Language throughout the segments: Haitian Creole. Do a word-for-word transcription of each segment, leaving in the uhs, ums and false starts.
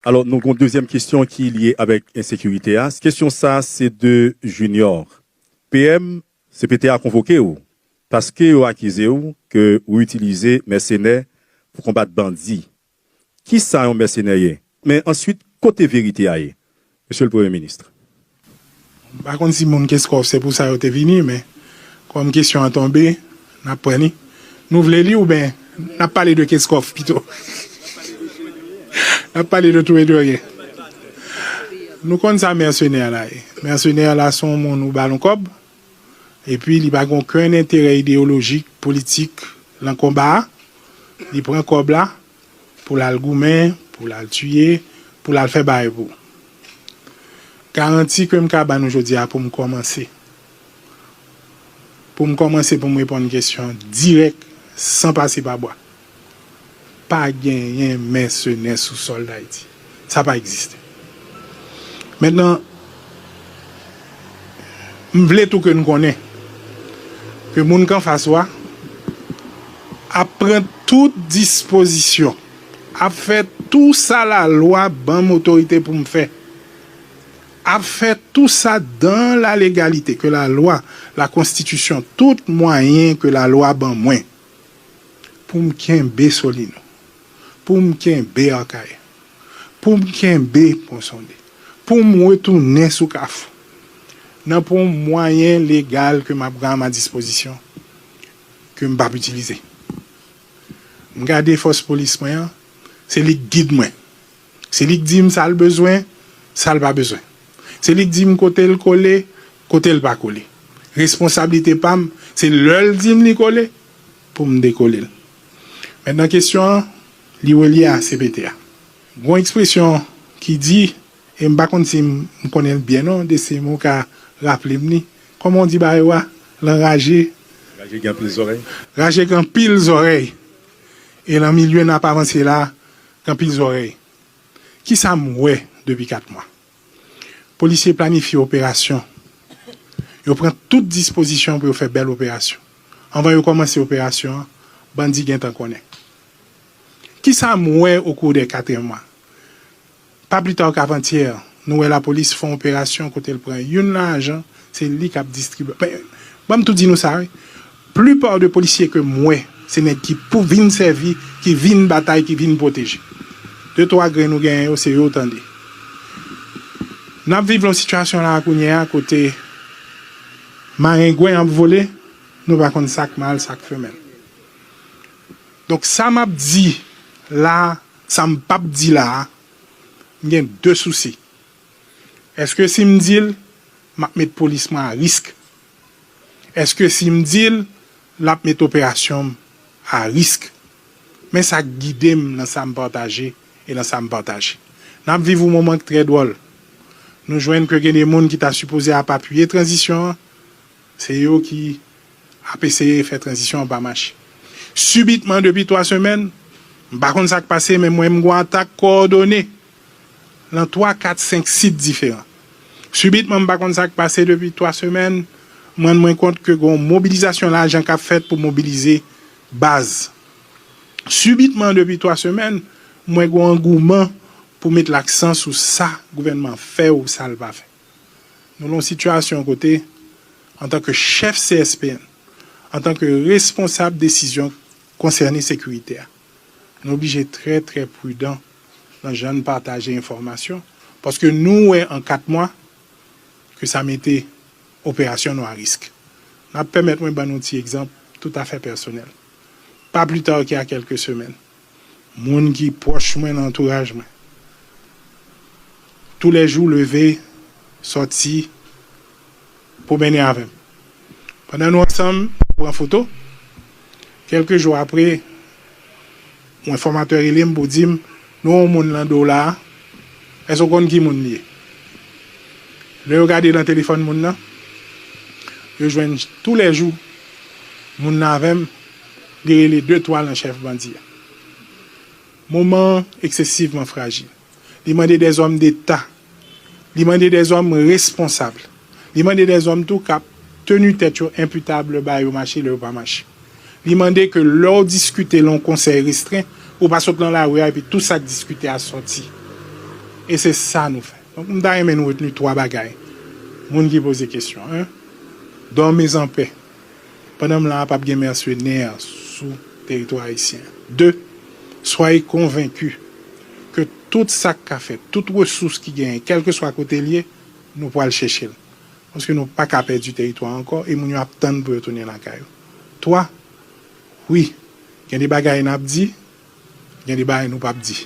Alò, nou gon dezyèm kesyon ki lye avèk ensekirite a. Kesyon sa a se de Junior. P M, C P T a konvoke w paske yo akize w ke ou itilize mèsenè pou konbat bandi. Kisa yon mèsenè ye? Men answit, kote verite a ye, Mesye le Premye Minis? M pa konn si moun Kenskòf se pou sa yo te vini, men kòm kesyon an tonbe, n ap pran li. Nou vle li oubyen n ap pale de Kenskòf pito? N ap pale de tou e de ryen. Nou konn sa mèsenè la ye. Mèsenè la se yon moun ou ba l yon kòb, epi li pa gen okenn enterè ideyolojik, politik nan konba a. Li pran kòb la pou l al goumen, pou l al tiye, pou l al fè bagay pou ou. Garanti ke m ka ban nou jodi a pou m kòmanse. Pou m kòmanse pou m reponn kesyon dirèk, san pase pa bwa. Pa genyen mèsenè sou sòl Dayiti. Sa pa egziste. Mentnan, m vle tou ke n konnen ke moun k anfas ou a ap pran tout dispozisyon, ap fè tou sa lalwa ban m otorite pou m fè, ap fè tou sa dans la légalité, ke lalwa, la konstitisyon, tout mwayen ke lalwa ban mwen pou m kenbe Solino, pou m kenbe Akayè, pou m kenbe Pon Sonde, pou m retounen sou Kafou, nan pran yon mwayen legal ke m ap gen a ma dispozisyon, ke m p ap itilize. M gade fòs polis mwen an, se li k gid mwen. Se li k di m sa l bezwen, sa l pa bezwen. Se li k di m kote l kole, kote l pa kole. Responsablite pa m, se lè l di m li kole, pou m dekole l. Mentnan kesyon an, li relye a C P T a. Gon ekspresyon ki di, e m pa konn si m, m konnen l byen non, de se mo ka raple m li. Kòman w di bagay ou a? L anraje. Raje gen anpil zòrèy. Raje gen anpil zòrèy. E nan milye n ap avanse la, gen anpil zòrèy. Kisa m wè depi kat mwa? Polisye planifye operasyon. Yo pran tout dispozisyon pou yo fè bèl operasyon. Anvan yo kòmanse operasyon an, bandi gentan konnen. Kisa m wè au cours des quatre mwa? Pa pli ta k avantyè, nou wè lapolis fè yon operasyon kote l pran youn nan ajan, se li k ap distribye. Men, ban m tou di nou sa, wi. Plipa de polisye ke m wè, se nèg ki pou vin sèvi, ki vin batay, ki vin pwoteje. De twa grenn ou genyen yo, se yo w tande. N ap viv yon sitiyasyon la kounye a kote marengwen ap vole, nou pa konn sa k mal, sa k femèl. Donk, sa m ap di la, sa m p ap di la a, m gen de sousi. Èske si m di l, m ap met polis mwen a risk? Èske si m di l, l ap met operasyon m a risk? Men sa k gide m nan sa m pataje e nan sa m pataje. N ap viv yon moman k trè dwòl. Nou jwenn ke gen de moun ki ta sipoze ap apiye tranzisyon an, se yo ki ap eseye fè tranzisyon an pa mache. Sibitman, depi twa semèn, m pa konn sa k pase, men m wè m gen yon atak kowòdone nan twa, kat, senk sit diferan. Sibitman, m pa konn sa k pase depi twa semèn, m rann mwen kont ke gen yon mobilizasyon lajan k ap fèt pou mobilize baz. Sibitman, depi twa semèn, m wè gen yon angouman pou met laksan sou sa gouvènman an fè ou sa l pa fè. Nou nan yon sitiyasyon kote, antanke chèf C S P N, antanke responsab desizyon konsène sekirite a, nou oblije trè, trè pridan nan jan n pataje enfòmasyon, paske nou wè an kat mwa ke sa mete operasyon nou a risk. N ap pèmèt mwen ban nou ti egzanp toutafè pèsonèl. Pa pli ta ke a kèlke semèn, moun ki pwòch mwen nan antouraj mwen, toulèjou leve, sòti, pwomennen avè m. Pandan nou ansanm, nou pran foto. Kèlke jou apre, yon enfòmatè rele m pou di m, "Nou wè yon moun nan do w la a, èske w konn ki moun li ye?" Lè yo gade nan telefòn moun nan, yo jwenn toulèjou moun nan avè m, li rele de twa nan chèf bandi a. Moman an eksesivman frajil. Li mande dèzòm deta. Li mande dèzòm responsab. Li mande dèzòm tou k ap teni tèt yo enpitab lè bagay yo mache, lè yo pa mache. Li mande ke lè w diskite nan yon konsèy restren, ou pa sot nan lari a epi tou sa k diskite a sòti. E se sa nou fè. Donk, m ta renmen nou retni twa bagay. Moun ki poze kesyon, en. Dòmi an pè. Pandan m la a, p ap gen mèsenè sou teritwa ayisyen. De, soyez convaincus ke tout sa k ka fèt, tout resous ki genyen, kèlkeswa kote l ye, nou pral chèche l. Paske nou pa ka pèdi teritwa ankò e moun yo ap tann pou yo tounen lakay yo. Twa, wi, gen de bagay n ap di, gen de bagay nou p ap di.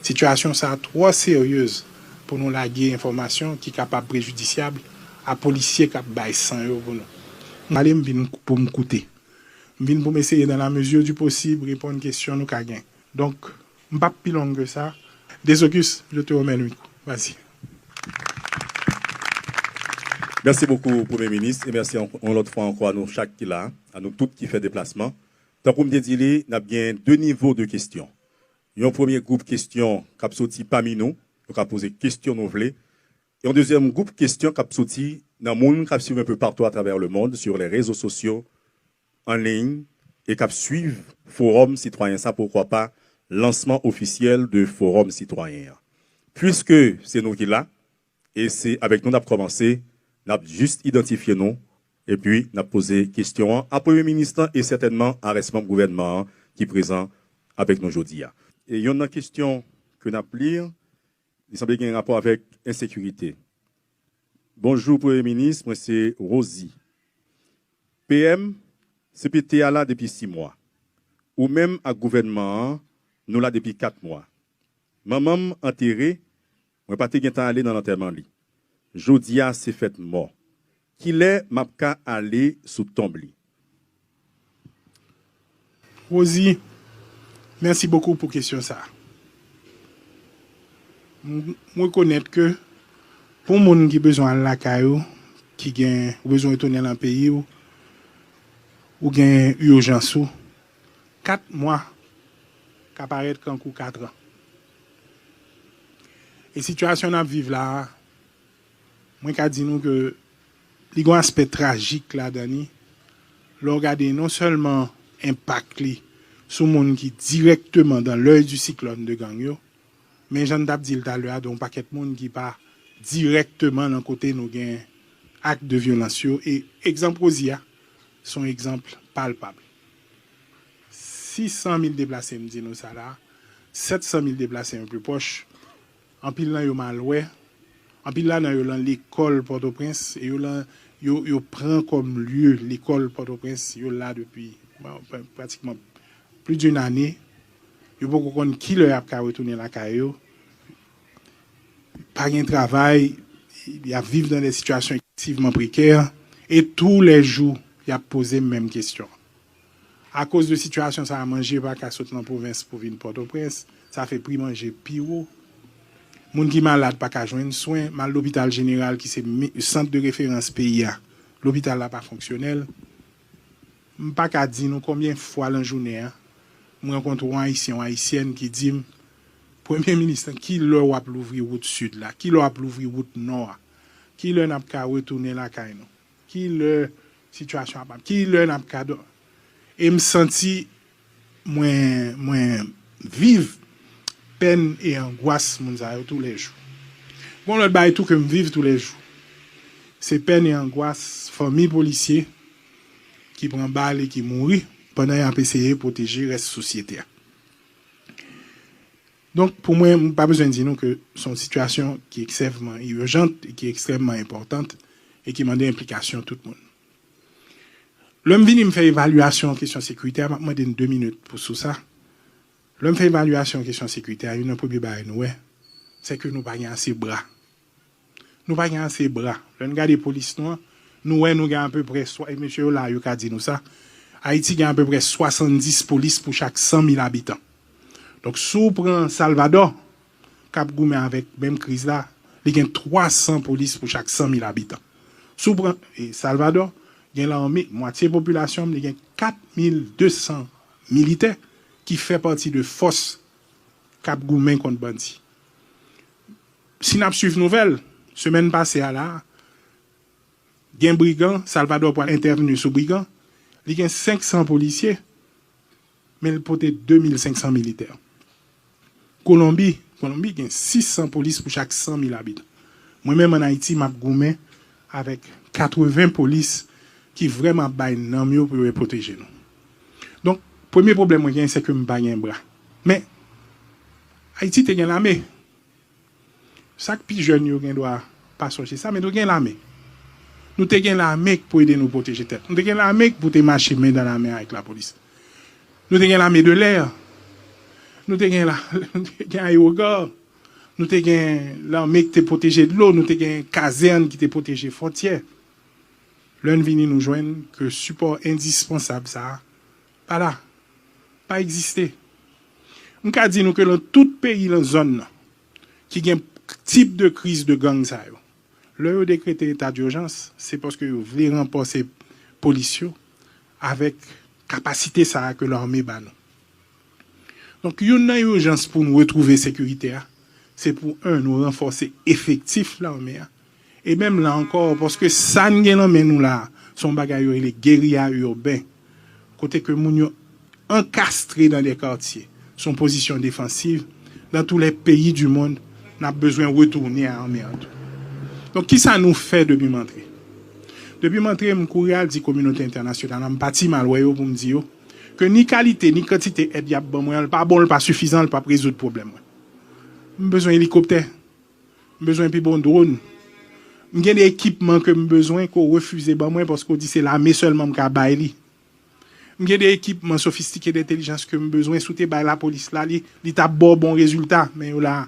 Sitiyasyon sa a twò seryez pou nou lage enfòmasyon ki kapab prejidisyab a polisye k ap bay san yo pou nou. M pale, m vin pou m koute. M vin pou m eseye, dans la mesure du possible, reponn kesyon nou ka gen. Donk, m p ap pi long ke sa. Dezokis, je te remets le micro. Vas-y. Mèsi bokou, Premye Minis, e mèsi yon lòt fwa ankò a nou chak ki la, a nou tout ki fè deplasman. Tankou m te di li, n ap gen de nivo de kesyon. Yon premye gwoup kesyon k ap soti pami nou, nou ka poze kesyon nou vle. E yon dezyèm gwoup kesyon k ap soti nan moun k ap swiv un peu partout à travers le monde, sur les réseaux sociaux, an liy, e k ap swiv Fowòm Sitwayen sa, poukwa pa lansman ofisyèl de Fowòm Sitwayen an. Piske se nou ki la, e se avèk nou n ap kòmanse, n ap jis idantifye nou, epi n ap poze kesyon an a Premye Minis lan e sètènman a rès manm gouvènman an ki prezan avèk nou jodi a. E yonn nan kesyon ke n ap li, li sanble gen rapò avèk ensekirite. Bonjou Premye Minis, mwen se Rosie. P M, C P T a la depi sis mwa. Ou menm ak gouvènman an, nou la depi kat mwa. Manman m antere, mwen pa te gentan ale nan lantèman li. Jodi a se fèt mò. Kilè m ap ka ale sou tonb li? Rosie, mèsi bokou pou kesyon sa a. M, m rekonèt ke pou moun ki bezwen al lakay ou, ki gen, ou bezwen retounen nan peyi w, ou gen ijans ou, kat mwa ka parèt kankou kat an. E sitiyasyon n ap viv la a, mwen ka di nou ke li gen yon aspè trajik ladan li, lè w gade non sèlman enpak li sou moun ki dirèkteman dans l'œil du cyclone de gang yo, men jan n t ap di l talè a, de yon pakèt moun ki pa dirèkteman nan kote nou gen ak de vyolans yo. E egzanp Rosie a, se yon egzanp palpab. Sis san mil deplase, m di nou sa la, sèt san mil deplase yon pli pwòch, anpil nan yo m al wè, anpil ladan yo lan lekòl Pòtoprens, e yo lan, yo, yo pran kòm lye lekòl Pòtoprens, yo la depi, bon, pra-, pratikman plis d'une ane, yo poko konn kilè y ap ka retounen lakay yo, pa gen travay, y ap viv dans des situations excessivement précaires, e toulèjou, y ap poze m menm kesyon. Akoz de sitiyasyon sa a, manje pa ka sot nan pwovens pou vin Pòtoprens, sa fè pri manje pi wo. Moun ki malad pa ka jwenn swen, m al lopital jeneral ki se sant de referans peyi a, lopital la pa fonksyonèl. M pa ka di nou konbyen fwa lan jounen an, m rankontre yon Ayisyen, yon Ayisyèn ki di m, Premye Minis lan, kilè w ap louvri wout Sid la? Kilè w ap louvri wout Nò a? Kilè n ap ka retounen lakay nou? Kilè sitiyasyon ap ap? Kilè n ap ka dò-, e m santi mwen, mwen viv pèn e angwas moun sa yo toulèjou. Gon lòt bagay tou ke m viv toulèjou. Se pèn e angwas fanmi polisye ki pran bal e ki mouri pandan y ap eseye pwoteje rès sosyete a. Donk, pou mwen, m pa bezwen di nou ke se yon sitiyasyon ki ekstrèmman ijans e ki ekstrèmman enpòtan e ki mande enplikasyon tout moun. Lè m vini, m fè evalyasyon kesyon sekirite a, m ap mande n de minit pou sou sa. Lè m fè evalyasyon kesyon sekirite a, youn nan premye bagay nou wè, se ke nou pa gen ase bra. Nou pa gen ase bra. Lè n gade polis nou an, nou wè nou gen apeprè, swa, e mesye yo la, yo ka di nou sa, Ayiti gen apeprè swasanndis polis pou chak san mil abitan. Donk, si w pran Salvadò, k ap goumen avèk menm kriz la, li gen twa san polis pou chak san mil abitan. Si w pran, e, Salvadò, gen lame, mwatye popilasyon l, li gen kat mil de san militè ki fè pati de fòs k ap goumen kont bandi. Si n ap swiv nouvèl, semèn pase a la, gen brigan, Salvadò pral entèvni sou brigan, li gen senk san polisye, men l pote de mil senk san militè. Kolonbi, Kolonbi gen sis san polis pou chak san mil abitan. Mwen menm ann Ayiti, m ap goumen avèk katreven polis ki vrèman ap bay nanm yo pou yo pwoteje nou. Donk, premye pwoblèm mwen genyen, se ke m pa gen bra. Men, Ayiti te gen lame. Sa k pi jèn yo gen dwa pa sonje sa, men nou gen lame. Nou te gen lame k pou ede nou pwoteje tèt. Nou te gen lame k pou te mache men dan lamen avèk lapolis. Nou te gen lame de lè. Nou te gen la, nou te gen ayewogò. Nou te gen lame ki te pwoteje dlo. Nou te gen kazèn ki te pwoteje fwontyè. Lè n vini, nou jwenn ke sipò endispansab sa a pa la, pa egziste. M ka di nou ke nan tout peyi nan zòn nan, ki gen tip de kriz de gang sa yo, lè yo dekrete eta dijans, se paske yo vle ranfòse polis yo avèk kapasite sa a ke lame ba nou. Donk, youn nan ijans pou nou retwouve sekirite a, se pou, en, nou ranfòse efektif lame a. E menm la ankò, paske sa n gen nan men nou la, se yon bagay yo rele geriya iben, kote ke moun yo ankastre nan de katye, se yon pozisyon defansiv. Dans tous les pays du monde, n ap bezwen retounen a lame an tou. Donk, kisa nou fè depi m antre? Depi m antre, m kouri al di kominote entènasyonal la, m pati m al wè yo pou m di yo ke ni kalite, ni kantite èd y ap ban mwen an, l pa bon, l pa sifizan, l p ap rezoud pwoblèm mwen. M bezwen elikoptè. M bezwen pi bon dwòn. M gen de ekipman ke m bezwen ke w refize ban mwen paske w di se lame sèlman m ka bay li. M gen de ekipman sofistike dentèlijans ke m bezwen, si w te bay lapolis la li, li t ap ba w bon rezilta, men yo la.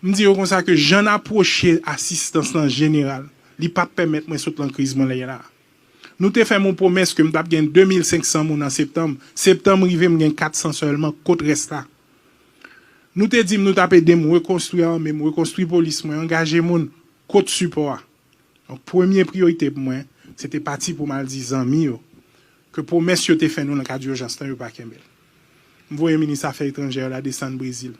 M di yo konsa ke jan n apwoche asistans lan jeneral, li p ap pèmèt mwen sot lan kriz mwen ye la. Nou te fè m yon pwomès ke m t ap gen de mil senk san moun an septanm. Septanm rive, m gen kat san sèlman. Kot rès la? Nou te di m nou t ap ede m rekonstwi ame m, rekonstwi polis mwen, angaje moun. Kot sipò a? Donk, premye priyorite pou mwen, se te pati pou m al di zanmi yo ke pwomès yo te fè nou nan kad ijans lan, yo pa kenbe l. M voye minis afè etranjè la desann Brezil.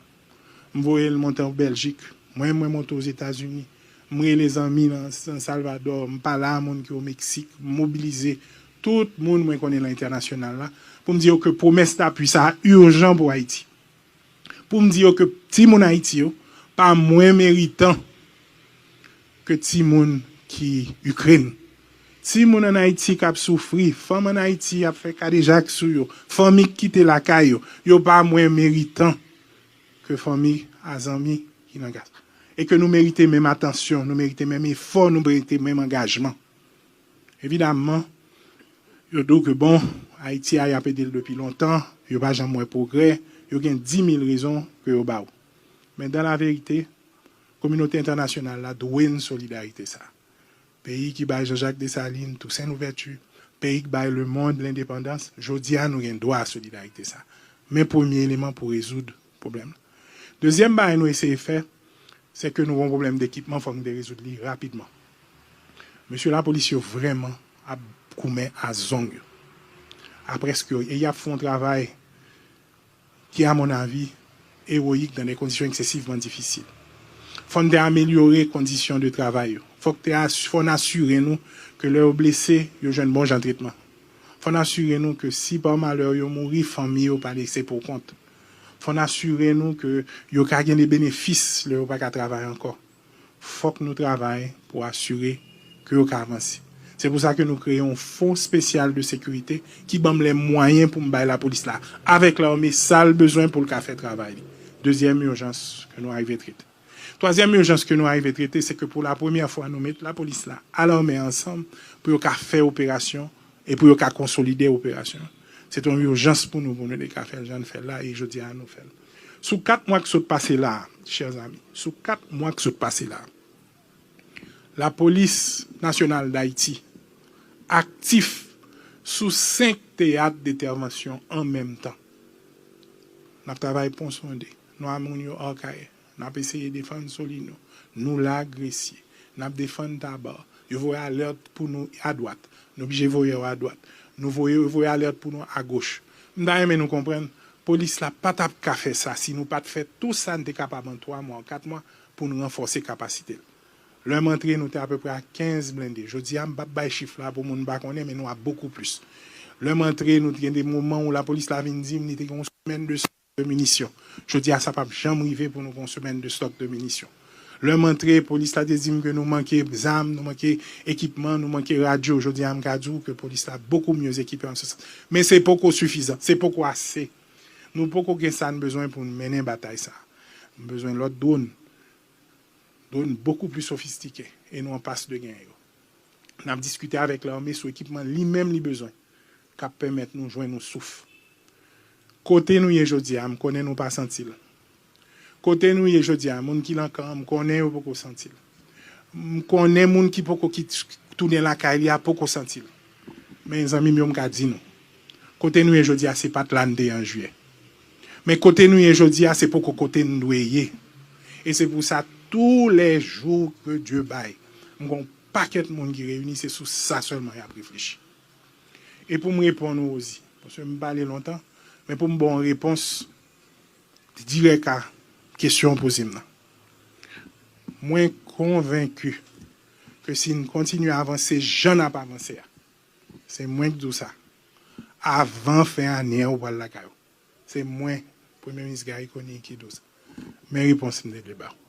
M voye l monte an Bèljik. Mwen, mwen monte Ozetazini. M rele zanmi nan San Salvadò. M pale a moun ki o Meksik. M mobilize tout moun mwen konnen nan entènasyonal la pou m di yo ke pwomès lapui sa a ijan pou Ayiti. Pou m di yo ke timoun Ayiti yo pa mwen meritan ke timoun ki Ikrèn. Timoun ann Ayiti k ap soufri, fanm ann Ayiti ap fè kadejak sou yo, fanmi k kite lakay yo, yo pa mwen meritan ke fanmi a zanmi ki nan Gaza. E ke nou merite menm atansyon, nou merite menm efò, nou merite menm angajman. Evidamman, yo di w ke, bon, Ayiti a, y ap ede l depi lontan, yo pa janm wè pwogrè, yo gen dis mil rezon ke yo ba w. Men dans la vérité, kominote entènasyonal la dwe n solidarite sa. Peyi ki bay Jean-Jacques Dessalines, Toussaint Louverture, peyi ki bay lemonn lendepandans, jodi a nou gen dwa solidarite sa. Men premye eleman pou rezoud pwoblèm lan. Dezyèm bagay nou eseye fè, se ke nou gen yon pwoblèm dekipman, fòk nou te rezoud li rapidman. Mesye lapolis yo vrèman ap goumen a zong yo. Aprèske yo, e y ap fè yon travay ki, a mon avi, ewoyik dans des conditions excessivement difficiles. Fò n te amelyore kondisyon de travay yo. Fòk te as-, fò n asire nou ke lè yo blese, yo jwenn bon jan tretman. Fò n asire nou ke si pa malè yo mouri, fanmi yo pa lese pou kont. Fò n asire nou ke yo ka gen de benefis lè yo pa ka travay ankò. Fòk nou travay pou asire ke yo ka avanse. Se pou sa ke nou kreye yon fon espesyal de sekirite ki ban m lè mwayen pou m bay lapolis la, avèk lame, sa l bezwen pou l ka fè travay li. Dezyèm ijans ke nou arive trete. Twazyèm ijans ke nou arive trete, se ke pou la premyè fwa nou met lapolis la a lame ansanm pou yo ka fè operasyon e pou yo ka konsolide operasyon. Se te yon ijans pou nou, pou nou te ka fè l jan n fè l la, e jodi a nou fè l. Sou kat mwa k sot pase la, chè zanmi, sou kat mwa k sot pase la, Lapolis Nasyonal d Ayiti aktif sou senk teyat de entèvansyon an menm tan. N ap travay Pon Sonde, Nwa Moun yo Akayè, n ap eseye defann Solino, nou la Gresye, n ap defann Taba, yo voye alèt pou nou adwat, nou blije voye yo adwat, nou voye, yo voye alèt pou nou agoch. M ta renmen nou konprann, polis la pa t ap ka fè sa si nou pa t fè tou sa n te kapab an twa mwa, kat mwa, pou n ranfòse kapasite l. Lè m antre, nou te apeprè a kenz blende. Jodi a, m p ap bay chif la pou moun pa konnen, men nou a bokou plis. Lè m antre, nou te gen de moman ou lapolis la vin di m, li te gen yon semèn de de minisyon. Jodi a, sa p ap janm rive pou nou gen yon semèn de stòk de minisyon. Lè m antre, polis la te di m ke nou manke zam, nou manke ekipman, nou manke radyo. Jodi a, m ka di w ke polis la bokou myè ekipe an se sans. Men se poko sifizan, se poko ase. Nou poko gen sa n bezwen pou n mennen batay sa. Nou bezwen lòt dwòn. Dwòn bokou pli sofistike e nou an pas de gen yo. N ap diskite avèk lame sou ekipman li menm li bezwen k ap pèmèt nou jwenn yon souf. Kote nou ye jodi a, m konnen nou pa santi l. Kote nou ye jodi a, moun ki lan kan an, m konnen yo poko santi l. M konnen moun ki poko ki tounen lakay li a poko santi l. Men zanmi m yo, m ka di nou, kote nou ye jodi a, se pa t la n te ye an jiyè. Men kote nou ye jodi a, se poko kote n dwe ye. E se pou sa, tou lè jou ke Dye bay, m gen yon pakèt moun ki reyini, se sou sa sèlman y ap reflechi. E pou m reponn ou, Rosie, paske m pale lontan, men pou m ba w yon repons dirèk a kesyon w poze m nan. Mwen konvenki ke si n kontinye avanse jan n ap avanse a, se mwen k di w sa, avan fen ane an, ou pral lakay ou. Se mwen, Premye Minis Garry Conille, ki di w sa. Men repons m te dwe ba w.